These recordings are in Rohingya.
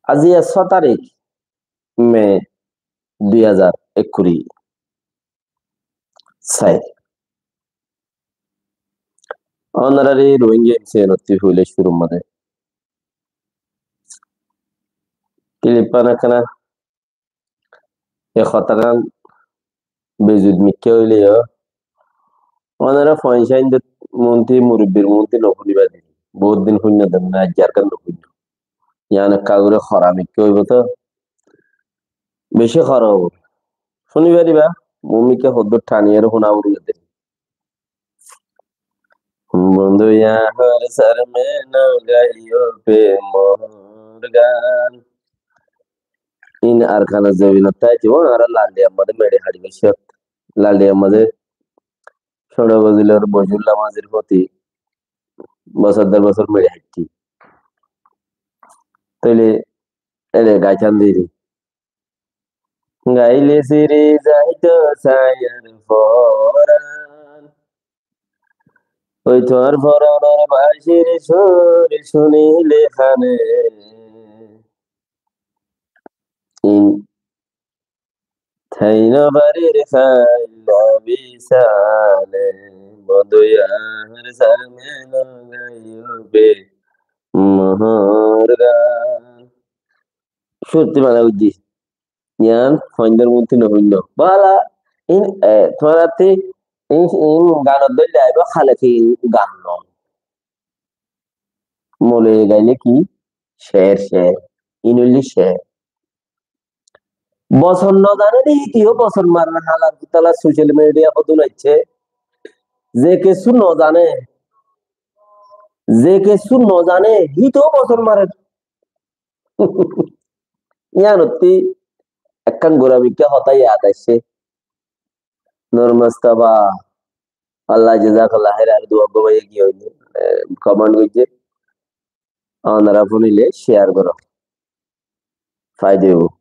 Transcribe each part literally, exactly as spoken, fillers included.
Aijja só tarík me dui házar ekkuri sair. Ónorare Rohingya M C N ottú hoilé cúrur mazé. Clip-pan ekkán, e hotágan bezud mikká óileyo, ónora foicá indor muúntu, murubbir muúntu no fúniba de. Bout din fúinno de, na, aijjar gán no fúinno. Yián ekká gorí hora mikká óibo to. Beci hora óibo. Fúni fariba, muúmikká hoddúr taniyóre fúna foribo de. Bondú yar sar mein no gaiyo be mohor gan. In Arkanor zobinot táiti, ó, añára Laldiyar mazé meçi haçi beci. Laldiyar mazé Cóñço Fozilor Bocúr Lamazir foti bosór der bosór meçi haçi. Tóile ele gaitan diri. Gaile siri zaito sayar foran. Oi tuáñr foranor bacir sur cúnile hane. In tái no farir sailla bisale, Bondú yar sar mein no gaiyo be mohor gan. Cúruttu mana goijjí. Yián foindor muúntu no fúinno. Bála, in, e, tuáñrattú in, in ganot dóilla aibó, háleki gan no. Mole gaile ki? Cer, cer. In óilde cer. Bosón no zane de, híte yó bosón marer, halar futala social media hodún aiccé. Ze kessú no zane, ze kessú no zane, híte yó bosón marer. Yián ottú ekkán gura mikká hotá yad aiccé. Nur Mustafa, Allah jazakallah khair, ar duwa gó bái ki hoiye, e, comment goijjé. Ónora fúnile share goró. Faida óibo.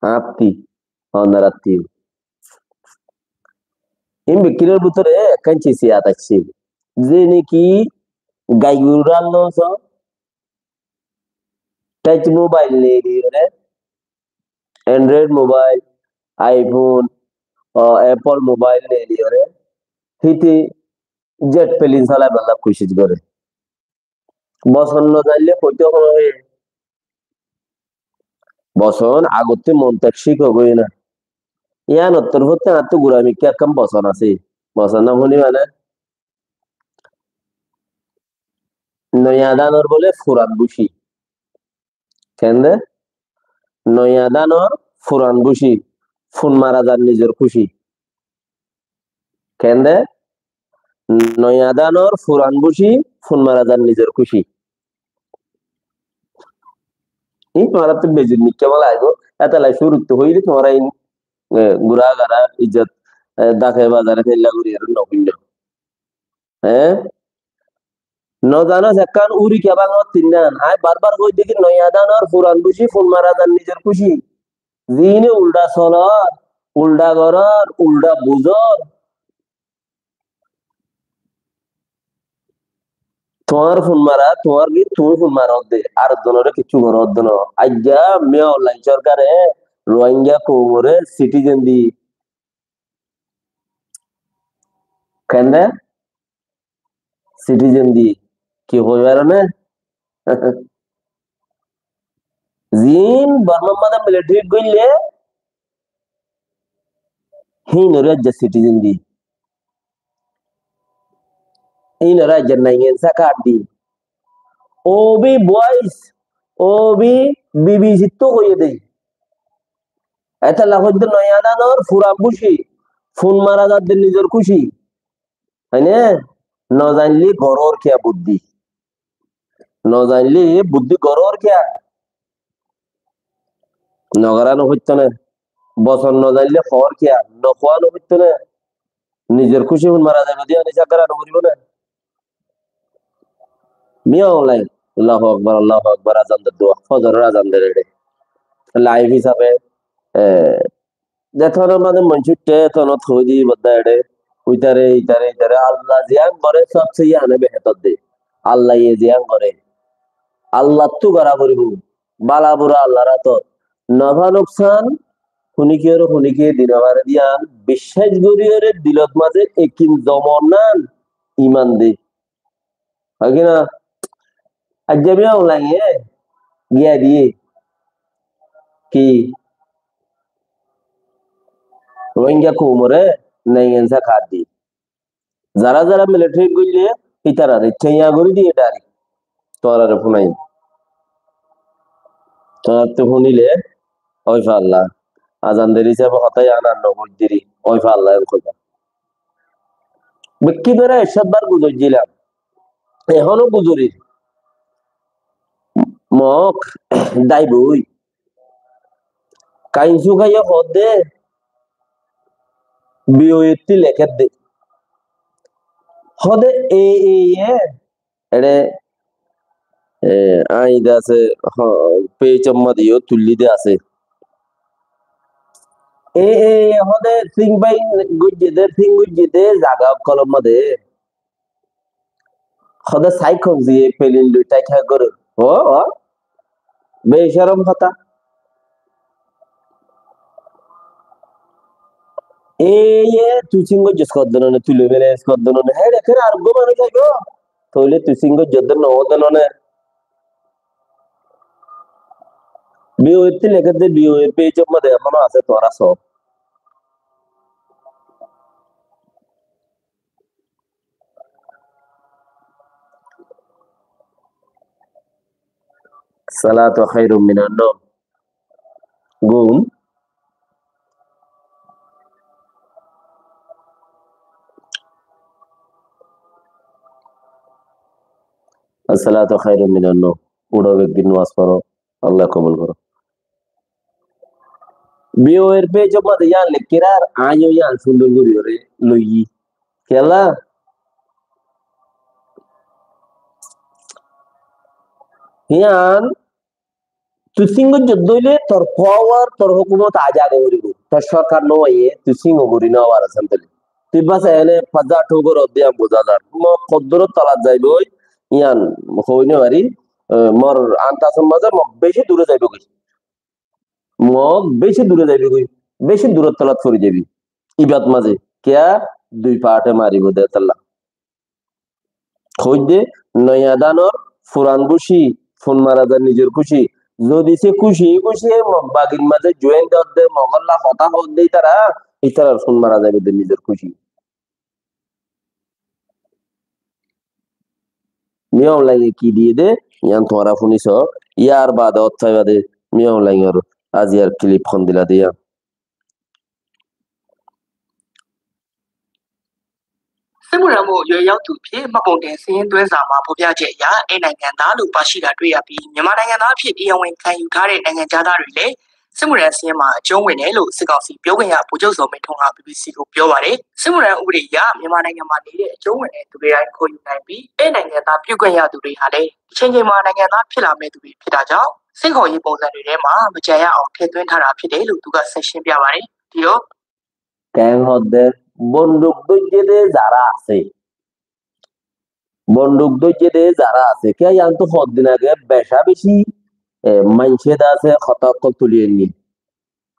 Añátti, ónorattú. In bekkúnor bútore ekkán ciz yad aiccé. Ze niki gaigurur loi so, touch mobile neiliyóre, Android mobile, iPhone, o, Apple mobile neiliyóre, híte jet plane solaibolla kucíc goré. Bosón no zaille hoito hono hoye. Bosón agottú montor cík óibo na. Yián ottor fottí añáttu gura mikká ekkán bosón asé. Bosón no fúniba né? Noiya dánor bóle furan búci. Kende? Noiya dánor furan búci. Fun mara zar nizor kúci. Kende? Noiya dánor furan búci, fun mara zar nizor kúci. Ín tuáñrattú bezud mikká bóla aibó. Étella cúruttu hoiyí de tuáñra ín, e, gura gara izzot, e, dake bazare fella gori ar no fúinno. Hé? No zano ekkán uri kiyá báñgor tinnán. Añí barbar hoói de ki noiya dánor furan búci, fun mara zar nizor kúci. Ziíne uldha solor, uldha goror, uldha buzor. Tuáñr fun mara, tuáñr ki, tuñí fun mara ódde, ar zonore kiccú goró ódde no. Aijja Min Aung Hlaing sorkare Rohingya koumore citizen di. Kende? Citizen di. Ki hoi faro né? Ziín Bormar maze military goille, híinore aijja citizen di. Híinore aijja naingensa card di. Ó bi boys, ó bi B B C ttú hoiye de. Étella hoidde noiya dánor furan búci, fun mara zadde nizor kúci. Hoine? No zainle goror kiya buddí? No zainle buddí goror kiya? No gora no foitto né? Bosón no zainle hoór kiya? No hoá no foitto né? Nizor kúci fun mara zaibo de, ani sak gora no foribo né? Min Aung Hlaing, Allahu Akbar, Allahu Akbar, azan der dua, fozoror azan der ede. Live hísabe, e, Zetonor maze manúic uiththé, etonot hoói di bodda eçé. Uitare, itare, itare. Allah ziyán goré, sob se yíane behétor de. Allaye ziyán goré. Allattú gorá foribó. bála bura Allar átot. Nofá nuksan, hunikiyoré hunikiye di nofare diyan, biccác goríyoré dilot mazé ekin zomonan iman de. Hoi ki na? Aijja biyá online e giya diye ki Rohingya koumoré naingensa kar diye. Zara zara military goille, itarare ceiya gori diye dari. Tuárare funaiyum. Tuárattu funile, oi falla. Azan deri sábe hotá iyan ar no goijjiri, oi falla en koiba. Bekki bere ekcót bar guzoijjilam. Ehono guzorir. Mok dai boi. Kain sukaiye hodde, B O A tti lekédde. Hodde A A A, ere, e, añide asé, ho-, page or mazé yó tullide asé. A A A hodde thing bai goijjede, thing goijjede, zaga okkolor mazé. Hoda sai konzi e pelin loi tai kha goror. O, o. Becorom hotá. Ei e tui singo jus kor donone, tui loi bele jus kor donone. Hei, dekhe ar go mane jaibo. Toile tui singo jodde no donone. B O A tti lekédde, B O A page or mazé ehono asé, tuára so. Salatu khairun minan nom. Gum. As-salatu khairun minan nom. Uço, beggín nomaz foro, Allah kobul goro. B O A r page or mazé yián lekír ar añí yó yián cúndor gorí ore loiyí. Kiyólla? Yián tui singo jodde óile tor power, tor hókumot aijja age goríbo. Tor sorkar no aiyé, tui singo gorí no faros ente. Tui bas ene faza thugor odde yián buza zar. Mok hoddúror tolat zaiboi, yián hoi no fari. E, mor andasor mazé mok beci dure zaibogoi. Mok beci dure zaibogoi, beci duror tolat fori zaibi. Ibat mazé kiya dui parte maribo de tolla. Hoidde, noya danor furan kuci, fun mara zar nizor kuci. Zodi se kuci kuci Mog bagir mazé join dodde, Mogolla hotá hodde itara, itarar fun mara zaibo de nizor kuci. Miyong Lainge ki diye de, yián tuára funi so, yar bade ot faiba de, Miyong Laingor aziyar clip hon dila de yián. စစ်မှုထမ်းဖို့ ရွယ်ရောက်သူအဖြစ် မှတ်ပုံတင်စာရင်းသွင်းစာမှာ ဖော်ပြချက်အရ အဲနိုင်ငံသားလို့ ပါရှိတာတွေ့ရပြီး မြန်မာနိုင်ငံသားအဖြစ် တရားဝင်ခံယူထားတဲ့ နိုင်ငံခြားသားတွေလည်း စစ်မှုထမ်းစာရင်းမှာ အကျုံးဝင်တယ်လို့ စစ်ကောင်စီပြောခွင့်ရ ဗိုလ်ချုပ်ဇော်မင်းထွန်းက BBC ကို ပြောပါတယ်။ စစ်မှုထမ်းဥပဒေအရ မြန်မာနိုင်ငံမှာနေတဲ့ အကျုံးဝင်တဲ့သူတွေတိုင်း ခေါ်ယူနိုင်ပြီး အဲနိုင်ငံသားပြုခွင့်ရသူတွေဟာလည်း တစ်ချိန်ချိန်မှာ နိုင်ငံသားဖြစ်လာမယ့်သူတွေ ဖြစ်တာကြောင့် ဆင့်ခေါ်ရေးပုံစံတွေထဲမှာ မကျန်ရအောင် ထည့်သွင်းထားတာဖြစ်တယ်လို့ သူက ဆက်ရှင်းပြပါတယ်။ ဒီတော့ Keén hoódde bonduk dóijje de zará asé. Bonduk dóijje de zará asé. Kiyá yiántu hoddin age becá beci, e, maincé de asé hotá ókkol tuli ainní.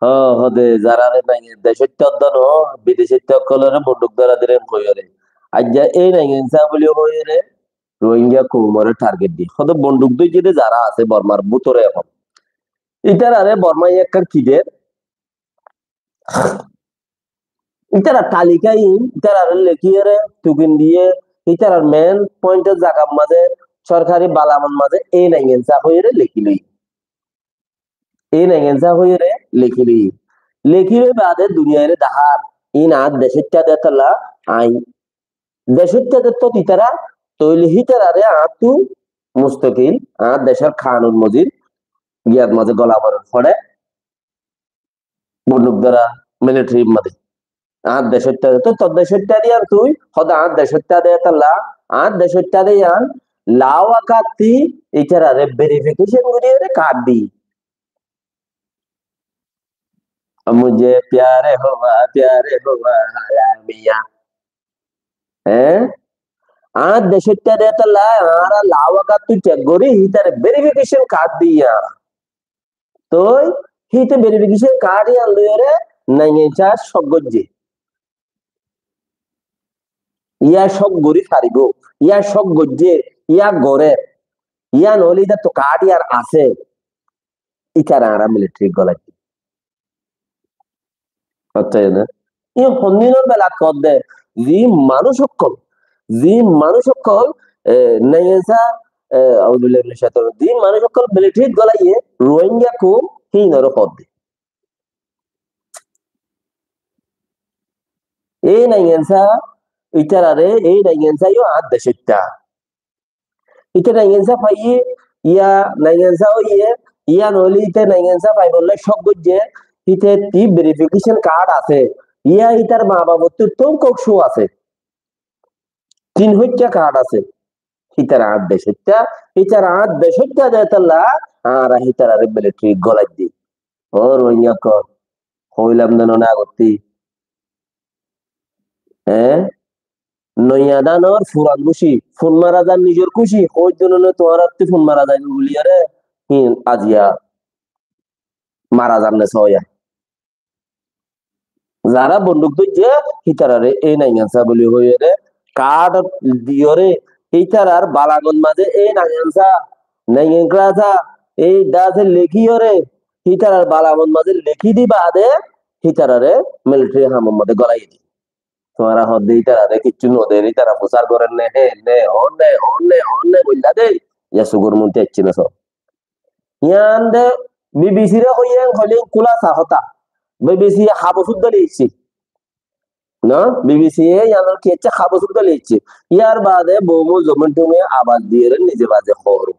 Hó, hoóde zarare nainge decóitta dóno, bidecóitta ókkolore bonduk dóra diren hoiyóre. Aijja ei nainge insá buli hoiyóre, Rohingya koumore target di. Hoóde bonduk dóijje de zará asé Bormar bútore ehón. Itarare Bormai ekkán ki der, Ítara talika in, ítarare lekiyóre, tukin diyé, ítarar main point or zagar mazé, sorkari balamar mazé, ei naingensa hoiyóre leki loi. Ei naingensa hoiyóre leki loi. Leki loi bade duniyaire dahár, in añár decóitta de tolla ain. Decóitta de tot ítara, toile hítarare añáttu mustakil, añár decór kanun mozin, giyat mazé gola boror fore, Bonduk dóra military mazé. Añár decóitta de, toi tor decóitta de ar tui, hoóde añár decóitta de tolla, añár decóitta de yián, lawakatti itarare verification gorí ore card di. Mujhe pyar hua, pyar hua, alamiya. Eé? Añár decóitta de tolla, añára lawakattu check gorí, hítare verification card di yián. Toi híte verification card yían loiyóre naingainsa cók goijjé. Yá cók gorí faribó, yá cók goijjé, yá gorér, yá noóile ítarattu card yían asé, ítara añára militarit golaiyí. Hoódde né? Yí hondinor belat hoódde, zí manúic ókkol, zí manúic ókkol, e, naingainsa, e, auzubillahi minash shaitanir rajim, zí manúic ókkol militarit golaiyé, Rohingya koum, híinoré hoódde. Ei naingainsa, ítararé, ei naingainsa yó añár decóitta. Íte naingainsa faiyé, yá naingainsa óiye, yá noóile íte naingainsa faibolla cók goijjé, íte tí verification card asé, yá ítar maa bafottú tóu koucú asé. Tin hoitta card asé. Ítara añár decóitta, ítara añár decóitta de tolla, añára ítararé militarit golaiyí dí. Ó Rohingya ókkol, hoóilam de no né agottí. Eé? Noiya dánor furan búci, fun mara zar nizor kúci, hoóidde no né tuáñrattú fun mara zar buliyóre, híin aziya mara zar né sóiya. Zará bonduk dóijje, hítararé ei naingainsa buli hoiyóre, card diyóre, hítarar balagot mazé ei naingainsa, naingain class, ei dase lekíyóre, hítarar balagot mazé lekí di baade, hítararé militari hamor mazé golai di. Tuáñra hoódde ítararé kiccú no der, ítara fusár gorér né, hé né, ó né, ó né, ó né, bolla de, yá sugor munti aiccé né só. Yián de B B C re hoiyé, hoilé kúlasa hotá. B B C habosúr dóli aiccé. No, B B C e yián ki aiccé, habosúr dóli aiccé. Yar baade boumú zomin tumin abas diyóre nize baze hoór.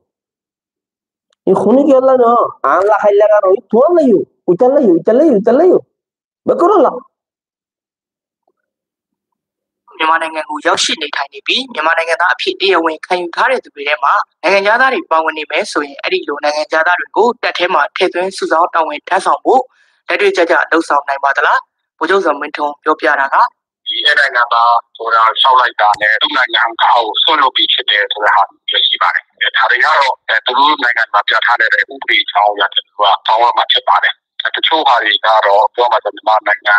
I huni ki olla no? Añár laháilla gan, oi tuáñlla yó, uitalla yó, uitalla yó, uitalla yó. Bekkún olla. မြန်မာနိုင်ငံကို ရောက်ရှိနေထိုင်နေပြီး မြန်မာနိုင်ငံသားအဖြစ် တရားဝင်ခံယူထားတဲ့သူတွေထဲမှာ နိုင်ငံခြားသားတွေ ပါဝင်နေမယ်ဆိုရင် အဲ့ဒီလို နိုင်ငံခြားသားတွေကို တပ်ထဲမှာ ထည့်သွင်းစုဆောင်း တာဝန်ထမ်းဆောင်ဖို့ လက်တွေ့ကျကျ လုပ်ဆောင်နိုင်ပါသလား။ ဗိုလ်ချုပ်ဇော်မင်းထွန်း ပြောပြတာက ဒီ အဲ နိုင်ငံသားဆိုတာ လျှောက်လိုက်တာနဲ့ သူ့နိုင်ငံက အကို စွန့်လွှတ်ပြီး ဖြစ်တယ်ဆိုတဲ့ဟာမျိုး ရှိပါတယ်။ ဒါတွေကတော့ အဲ သူတို့နိုင်ငံမှာ ပြဋ္ဌာန်းတဲ့ ဥပဒေကြောင်းအရ ကျွန်တော်တို့က ဆောင်ရွက်မှာ ဖြစ်ပါတယ်။ အဲ တချို့ဟာတွေကတော့ ပြောမှာဆို မြန်မာနိုင်ငံ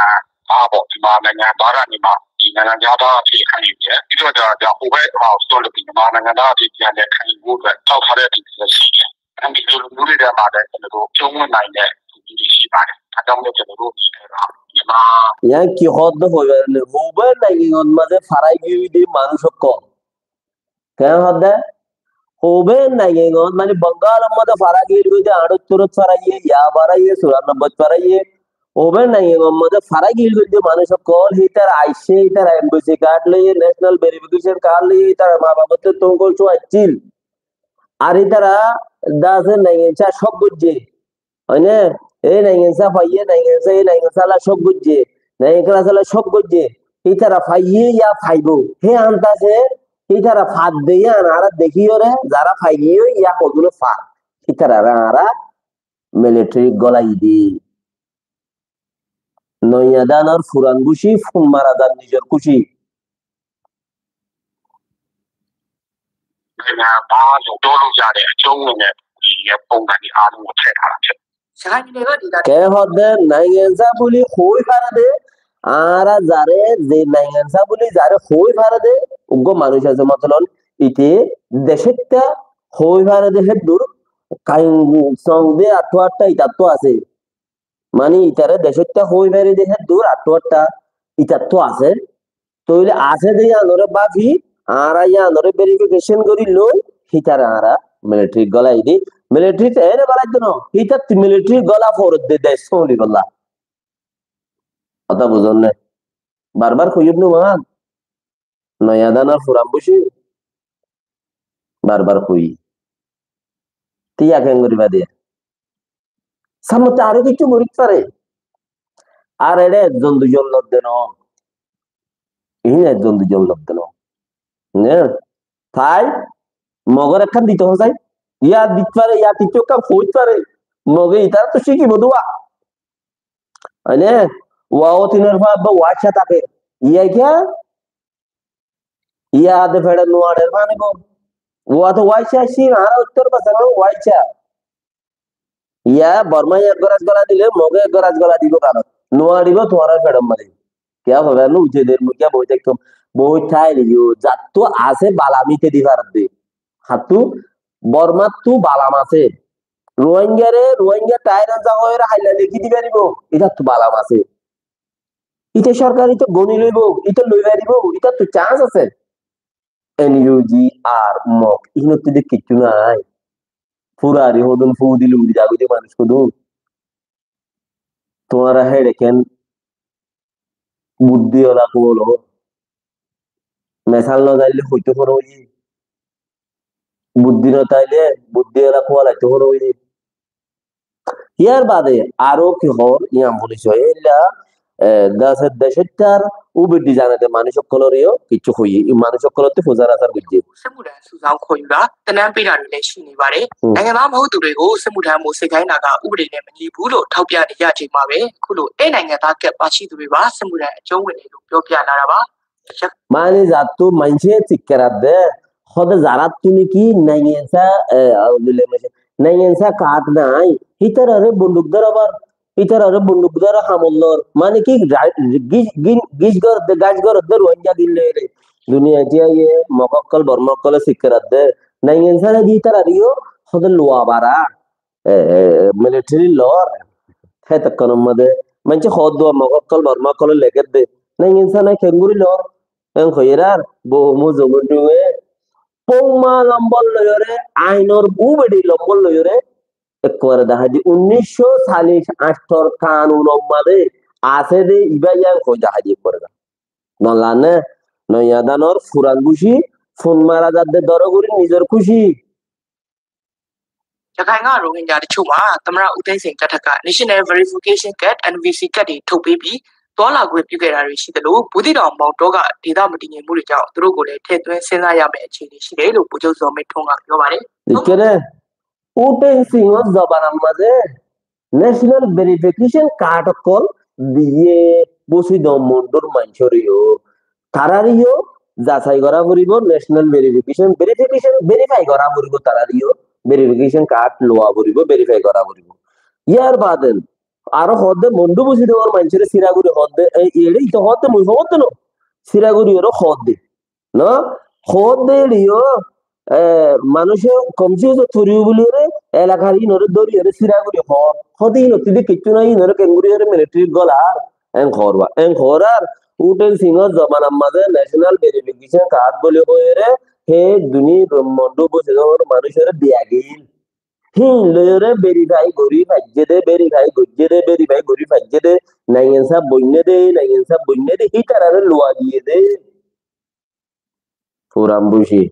သားပေါ့၊ မြန်မာနိုင်ငံသားကနေမှ ဒီနိုင်ငံခြားသားအဖြစ် ခံယူတယ်။ ပြီးတော့ကျတော့ ဟိုဘက်မှာ စွန့်လွှတ်ပြီး မြန်မာနိုင်ငံသားအဖြစ် ပြန်လည်ခံယူဖို့အတွက် လျှောက်ထားတဲ့သူတွေလည်း ရှိတယ်။ အဲဒီလိုလူမျိုးတွေထဲမှာလည်း ကျွန်တော်တို့ အကျုံးဝင်နိုင်တဲ့ လူမျိုးတွေ ရှိပါတယ်။ ဒါကြောင့်မို့ ကျွန်တော်တို့အနေနဲ့က မြန်မာ Yián ki hoódde hoibar né, houbar naingengot mazé farai giyói de manúic ókkol. Keén hoódde? Houbar naingengot, mani Bongal or mazé farai giyói de, añáttorot farai giyé, yá farai giyé, suranobboi farai giyé. Houbar naingengot mazé farai giyói de manúic ókkol, hítara aiccé, hítara embassy card loiyé, national verification card loiyé, hítara maa bafottú tóu koucú accíl. Ar ítara dase naingensa cók goijjé. Óine, e naingensa faiyé, naingensa, e naingensa lá cók goijjé, naingensa lá cók goijjé. Ítara faiyé yá faibó, hé antase, ítara fadde yían añára dekíyore, zará faiyé yá hodún far, ítararé añára militari golai di. Noiya dánor furan búci, fun mara zar nizor kúci. Keén hoódde naingensa buli hoói fare de, añára zaré ze naingensa buli zaré hoói fare de, uggwá manúic asé, motolon, ite decóitta hoói fare de, héddur kain song de attu atta itattu asé. Mani, itaré decóitta hoói fare de héddur attu atta itattu asé. Tóile asé de yíanoré báfi, añára yíanoré verification gorí loi, hítare añára militarit golai di. Militarit ene balaidde no, hítattú militarit gola foredde dec sómali bolla. Hotá buzón né? Barbar hoiyum no man. Noiya dánor furan búci. Barbar hoiyí. Tiya keén goríba de? Sámne aró kessú gorí fare. Ar eçé ekzon duizon lodde no. Iín ekzon duizon lodde no. Ne? Tái Mogor ekkán dito hoó sai. Yá dit fare, yá kessú ekkán hoóit fare. Moge itaráttu cíkibo dua. Aine, wa ó tinor fa abba wa aiccá táke. Yá kiyá? Yá de feçe nuaçer fani bo. Wa to wa aiccá, cí añára uttor basa no wa aiccá. Yá Bormá ek goraj gola dile, Moge ek goraj gola dibo karón. Nuwa dibo tuáñrar feçor maze. Kiyá hoibar no, uite der muiya boi táikkom. Boi táile yó, zattú asé bala mite di faredde. Hattú, Bormattú bala masé. Ruáingare, Ruáinga táiran za hoiyóre hailla leki di faribo, itattú bala masé. Ite sorkar ite goni loibo, ite loi faribo, itattú chans asé. N U G R Mog, inottú de kiccú nai. Furari hodún fudi luri dagoi de manúic hodún. Tuáñra héçe ken buddi ola kuwolo. Mesal no zaille hoito foro oye. Buddi no taile buddi ola kuwalaito foro oye. Yar bade aró ki hoór, yián fulis hoó, eilla, e, dase decettar ubedi zanede manúic ókkoloreyó kiccú hoiye, e manúic ókkolottú fusar asar goijje. စစ်မှုထမ်းစုဆောင်းခေါ်ယူတာ၊ သင်တန်းပေးတာတွေလည်းရှိနေပါတယ်။ อืม။ နိုင်ငံသားမဟုတ်သူတွေကိုစစ်မှုထမ်းဖို့စေခိုင်းတာကဥပဒေနဲ့မညီဘူးလို့ထောက်ပြနေကြချိန်မှာပဲ၊ အခုလိုဧည့်နိုင်ငံသားကဒ်ပါရှိသူတွေပါစစ်မှုထမ်းအကျုံးဝင်တယ်လို့ပြောပြလာတာပါ။ Mani zattu maincé tikkaradde, hode zarattú niki naingensa, e, auzubillah, naingensa kaát nai, hitarare bonduk dórabar, hitarare bonduk dóra hamol lor. Mani ki, ra-, gis, gin, gis gorodde, gas gorodde Ruáinga gin loire. Duniyait aiye Mog ókkol, Borma ókkole tikkaradde. Naingensa nai di hitarareyó hode luwa bara. E, e, military lor, hétokkonor modé maincé hoódde, Mog ókkol, Borma ókkole legedde, naingensa nai kengori lor, en hoiyeré ar bomu zomun duwe, pouma lombor loiyore, ainor ubedi lombor loiyore, ekkubare dahái di, unnic cót callic añctor kanunor modé asé de, ibá yián hoi dahái di ekkubare. Nolane, noiya danor furan buci, fun mara zadde doro gori nizor kuci. ရခိုင်ကရိုဟင်ဂျာတချို့မှာသမ္မတဦးသိန်းစိန်လက်ထက်က National Verification Card၊ N V C Card တွေထုတ်ပေးပြီးသွားလာခွင့်ပြုခဲ့တာတွေရှိသလို၊ ဘူးသီးတောင်မောင်တောကဒေသမတည်ငြိမ်မှုတွေကြောင့်သူတို့ကိုလည်းထည့်သွင်းစဉ်းစားရမယ့်အခြေအနေရှိတယ်လို့ဗိုလ်ချုပ်ဇော်မင်းထွန်းကပြောပါတယ်။ Dikkene, Uten Singor zobanar maze National Verification Card ókkol diye busidon mondur maincóreyo. Tarareyó jasai gora foribo, national verification, verification, verify gora foribo, tarareyó verification card lowa foribo, verify gora foribo. Yar bade aró hoódde mondur busidon maincóre sira gori hoódde, ei, ere ito hoódde, mui hoódde no, sira gori aro hoódde. No, hoódde iyó, e, manúice komsiyos turiyo buliyóre, elakar inore dóriyore sira gori hoór. Hoódde inottú de kiccú nai, inore kengoriyore military golar, en hoór ba. En hoór ar, Uten Singor zobanar maze national verification card buli hoiyore, he duni mondur busidon manúicore diya giyil. Híin loiyore verify gori faijje de, verify goijje de, verify gori faijje de, naingensa boinne de, naingensa boinne de, hítarare luwa diye de. Furan buci.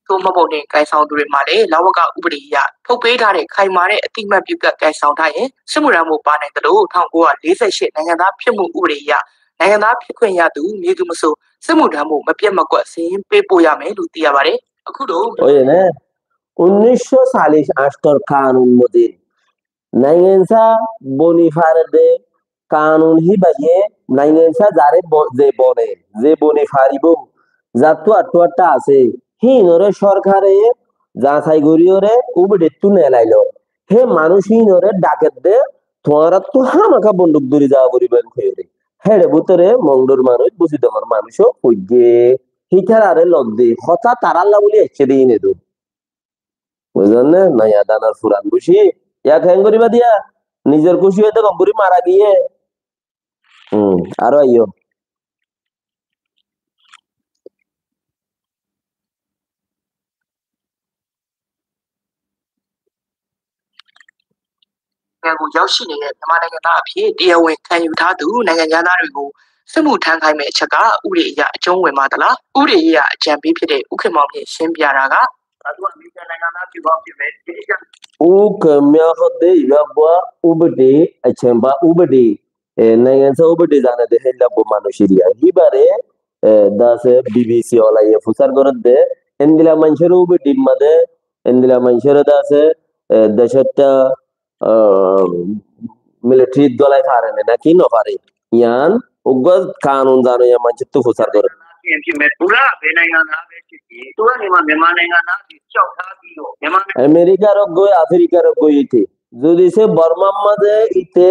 Tó mabou ne kaisaung dure male, lawaka ubri ya. Thok pe thare, khai mare, atik ma biuka kaisaung tha ye. Simu ramu pa nai talo, thang kua, lisa shi, nai yana phi mu ubri ya. Nai yana phi kwen ya tu, mi tu maso. Simu ramu, ma pia ma kua, sin, pe po ya me, lu tia bare. Aku do. Oye ne. Unnic cót callic añctor kanun modin. Naingensa boni fare de kanun híbaye, naingensa zare bo-, ze bone, ze boni faribo, zattu attu atta ase, hínore sorkare jasai goriyore ubedettú nelailo. He manúic hínore dakedde, tuáñrattu hámaka bonduk dóri zaa foribo en hoiyore. Héçe bútore Mongdur manúic, Busidongor manúic ó hoijje, hítarare lodde, hotá taralla buli aiccé de híne do. Buzón né? Noya danor furan buci. Ya keén goriba diya? Nizor kuci óite gom gori mara giye. Hmm, aró aiyó. နိုင်ငံကိုရောက်ရှိနေတဲ့မြန်မာနိုင်ငံသားအဖြစ်တရားဝင်ခံယူထားသူနိုင်ငံခြားသားတွေကိုစစ်မှုထမ်းခိုင်းမဲ့အချက်ကဥပဒေအရအကျုံးဝင်ပါသလား။ ဥပဒေရေးရာအကြံပေးဖြစ်တဲ့ဦးခင်မောင်မြင့်ရှင်းပြတာက Uke miya hoódde ibá bua ubedi, ecemba ubedi, e, naingensa ubedi zane de héilla bua manúic iriya. Híbare, e, dase B B C olaye fusar gorédde, endilla maincóre ubedi made, endilla maincóre dase, e, decótta, e, military golai fare ne naki no fare. Yián uggwá kanun zanoya maincóttu fusar goré. ဖြစ်မဖြစ် မူလပဲ နိုင်ငံသားပဲဖြစ်ဖြစ် သူကနေမှ မြန်မာနိုင်ငံသားအဖြစ် လျှောက်ထားပြီးတော့ မြန်မာနိုင်ငံ Amerikar uggwá, Afrikar uggwá ite. Zodi se Bormar mazé ite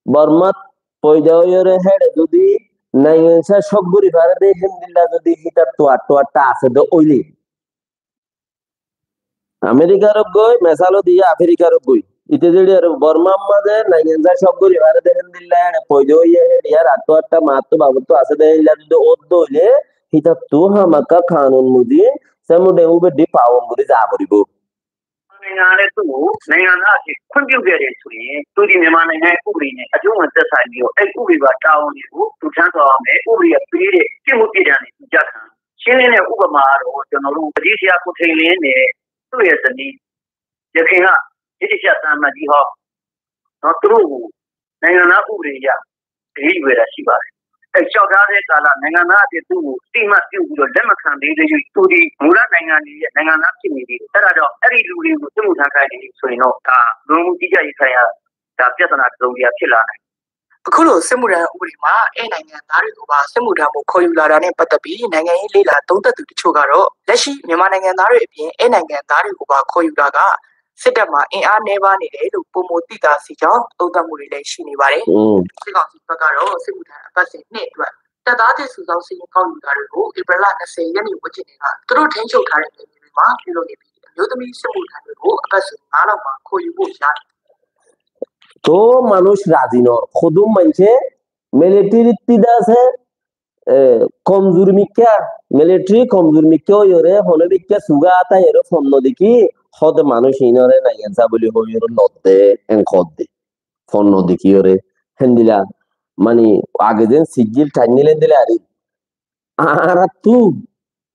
Bormat foida óiyore héçe zodi naingan sá cók gorí fare de héndilla zodi hítattu attu atta asé de óile. Amerikar uggwá, mesal diye Afrikar uggwá. Ite zodi ar Bormar mazé naingan sá cók gorí fare de héndilla héçe foida óiye héçe yar attu atta mattu babuttu asé de héndilla zodi ódde óile hítattu hámaka kanun mujib se mode ubedi pawon gorí za foribo. နိုင်ငံလည်းသူ့ကိုနိုင်ငံသားအဖြစ်ခွင့်ပြုခဲ့တယ်ဆိုရင် သူဒီမြန်မာနိုင်ငံရဲ့ဥပဒေနဲ့အကျိုးဝင်သက်ဆိုင်ပြီးတော့ အဲ့ဥပဒေပါတာဝန်တွေကိုသူထမ်းဆောင်ရမယ်။ ဥပဒေကပေးတဲ့ပြစ်မှုပြစ်ဒဏ်တွေသူကျခံရမယ်။ ရှင်းလင်းတဲ့ဥပမာကတော့ ကျွန်တော်တို့ သတင်းဆရာကိုထိန်လင်းနဲ့သူ့ရဲ့ဇနီး ရခိုင်က ဗြိတိသျှသံအမတ်ကြီးဟောင်း နော် သူတို့ကို နိုင်ငံသားဥပဒေအရ အရေးယူခဲ့တာရှိပါတယ်။ အဲ လျှောက်ထားတဲ့ကာလ နိုင်ငံသားအဖြစ်သူ့ကို အသိအမှတ်ပြုပြီးတော့ လက်မခံသေးသရွေ့ သူသည် မူလနိုင်ငံတွေရဲ့ နိုင်ငံသားဖြစ်နေသေးတယ်။ အဲဒါကြောင့် အဲဒီလူတွေကို စစ်မှုထမ်းခိုင်းတယ်ဆိုရင်တော့ ဒါ လူဝင်မှုကြီးကြပ်ရေးဆိုင်ရာ ဒါ ပြဿနာတစ်စုံတစ်ရာဖြစ်လာနိုင်တယ်။ အခုလို စစ်မှုထမ်းဥပဒေမှာ ဧည့်နိုင်ငံသားတွေကိုပါ စစ်မှုထမ်းဖို့ ခေါ်ယူလာတာနဲ့ပတ်သက်ပြီး နိုင်ငံရေးလေ့လာသုံးသပ်သူတချို့ကတော့ လက်ရှိ မြန်မာနိုင်ငံသားတွေအပြင် ဧည့်နိုင်ငံသားတွေကိုပါ ခေါ်ယူတာက စစ်တပ်မှာ အင်အားနည်းပါးနေတယ်လို့ ပိုမိုသိသာစေကြောင်း သုံးသပ်မှုတွေလည်း ရှိနေပါတယ်။ อืม စစ်ကောင်စီဘက်ကတော့ စစ်မှုထမ်းအပတ်စဉ်နှစ်အတွက် တပ်သားသစ်စုဆောင်းစာရင်း ကောက်ယူတာတွေကို ဧပြီလ နှစ်ဆယ်ရက်နေ့ ဝန်းကျင်တွေက သူတို့ထိန်းချုပ်ထားတဲ့ နယ်မြေတွေမှာ ပြုလုပ်နေပြီး အမျိုးသမီးစစ်မှုထမ်းတွေကို အပတ်စဉ်ငါးလောက်မှာ ခေါ်ယူဖို့ လျာထား Tó manúic razi noó. Hodún maincé militarittú de asé, e, komzur mikká, militari komzur mikká óiyore, hono mikká suga ata iyore fon no dekí, hóde manúic inore naingan sá buli hoiyore lodde, en hodde. Fon no dekíyore, héndilla, mani, age zen sijil tainnile héndilla ari. Añárattú,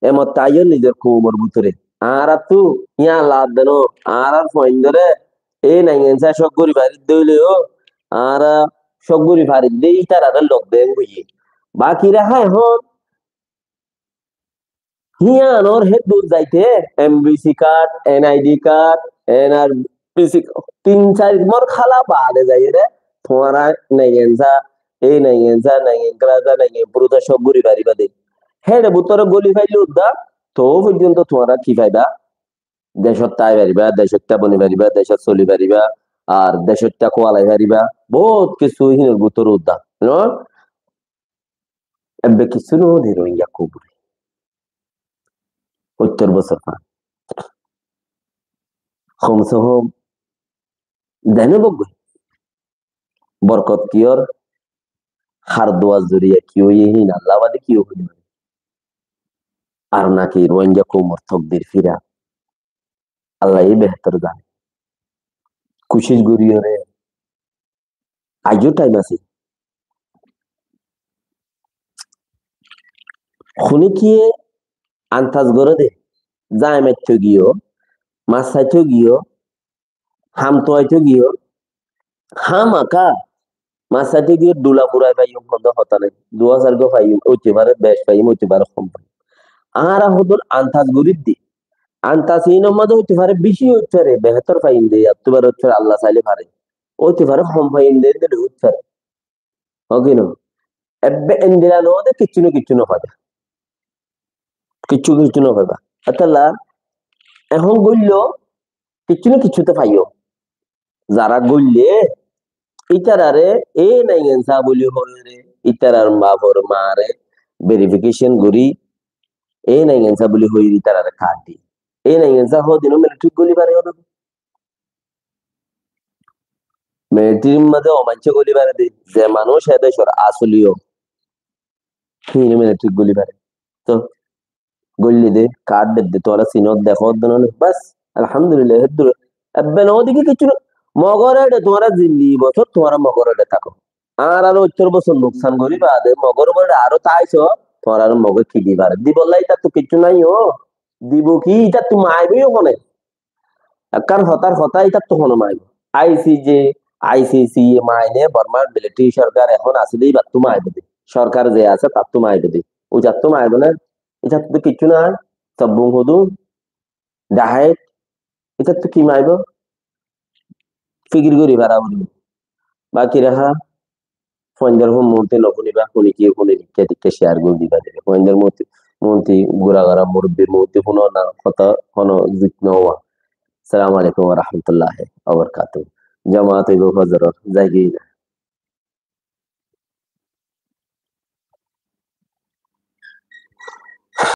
e mottá aiyó nizor koumor bútore. Añárattú, yían ladde no, añárar fuaindóre, e naingan sá cók gorí faridde óile yó, añára cók gorí faridde, ítarare lodde en hoiyé. Bakira há ehón, híyanor héddur zaite, M B C card, N I D card, N R B C, tin sair morhala baade zaiyore, tuáñra naingan sá, e naingan sá, naingan klas sá, naingan furus sá cók gorí faribá de. Héçe bútore góli faile udda, toó foijjonto tuáñra ki faiba? Decót tái faribá, decóitta boni faribá, decót soli faribá, ar decóitta kualai faribá, bout kissú hínor bútore udda, no? Ebbe kissú no de Rohingya kóbure. Óttor bosór fán. Hom se hom dene bogoi. Borkot kiyór, har duar zoriya ki óiye hín Allah bade kiyó hoi no fare. Ar naki Rohingya koumor tokdir fira, Allah ye behétor zane. Kucíc goríyore, aijjó thaim asé. Hone kiye andaz goré de, zai maitto giyó, mas saito giyó, ham tuaito giyó, hámaka mas saito giyó dula furai faiyum, hono hotá nai. Dua zargó faiyum, óite fare bec faiyum, óite fare hom faiyum. Añára hodún andaz gorí de. Andaz inor mazé óite fare beci óit fare, behétor faiyum de, yattú baro óit fare, Allah saile fare. Óite fare hom faiyum de, endilla óit fare. Hó ki no? Ebbe endilla no de, kiccu no kiccu no faiba. Kiccu kiccu no faiba. Etolla ehón goille kiccu no kiccu to faiyo. Zara goille, ítarare e naingan sá buli hoiyore, ítarar bafore mare verification gorí, e naingan sá buli hoiyore ítarare card di. E naingan sá hodin ó military góli fare hono. Militarir mazé ó maincé góli fare de, ze manúic e decor asoli ó. Hín ó military góli fare. To góli de, card de, tuáñra sinó, dekó de no, bas, alhamdulillah, héddur. Ebbe no deki kiccu no. Mogor ede tuáñra zindigi bosór, tuáñra Mogor ede táko. Añárar óttor bosór nuksan gorí baade, Mogor ede aró táiso, tuáñrare Moge ki di fare? Dibolla ítattu kiccu nai ó. Dibo ki? Ítattu maibo yó hone? Ekkán hotár hotá, ítattu hone maibo? I C J, I C C maine Bormar military sorkar ehón asé de, íbattu maibo de. Sorkar ze asé, tattu maibo de. Ítattu maibo na? Ítattu kiccu nai. Sobbung hodún, dahait, ítattu ki maibo? Fikir gorí fara foribo. Baki raha, Fuaindor fún muúntu no fúniba, fúni ki fúni dikká dikká share gorí diba dile. Fuaindor muúntu, muúntu gura gura murubbir muúntu fúno na hotá hono zuk no ówa. Assalamu alaikum wa rahmatullahi wa barakatuhu. Jamaat óibo fozoror, zai giyé na.